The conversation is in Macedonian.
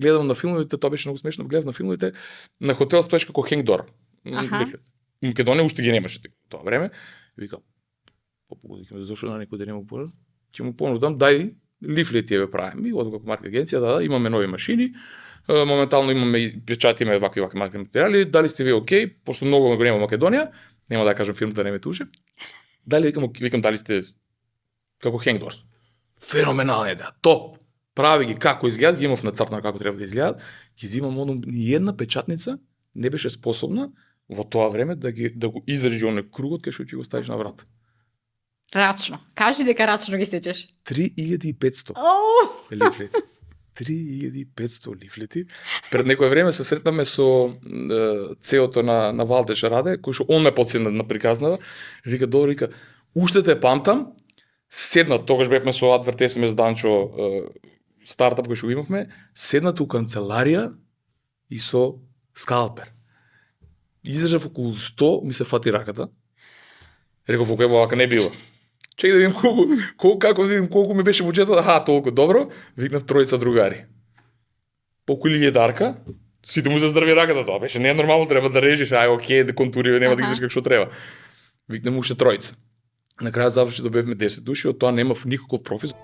гледам на филмовите, тоа беше многу смешно, гледав на филмовите, на хотел стоиш како хенгдор. Лифлет. Македонија уште ги немаше тоа време. Викам, викам, зашо на некој да нема понудам? Ќе му понудам, дај лифлети ја правиме, и одам како марка агенција, да, имаме нови машини, моментално имаме печатиме вакви марки материјали, дали сте ви окей, пошто многу го нема Македонија, нема да кажам фирмата, не ме туше. Дали викам дали сте како хенгдор. Феноменална идеја, топ. Прави ги како изгледат, ги имав нацртано како треба да изгледат, ги земам ни една печатница не беше способна во тоа време да го изреди оној кругот кај што ќе го ставиш на врата. Рачно. Кажи дека рачно ги сечеш. 3500 лифлети. 3500 лифлети. Пред некое време се сретнаме со цеото на Валдеш Раде, кој што он ме потсетна на приказнава. Вика, добро, вика, уште те памтам, седнат, тогаш бевме со Advertisement Данчо, стартап кој што го имавме, седнат у канцеларија и со скалпер. Издржав околу 100, ми се фати раката. Реков, окей, вака не било. Чекај да видим колку ми беше буџетот, толку добро, викнав тројца другари. Покули дарка, сите му заздрави раката, тоа беше не е нормално, треба да режиш, окей, да контури, нема да ги како што треба. Викнам уште тројца. На крај заврши да бевме 10 души, од тоа немав никаков профит.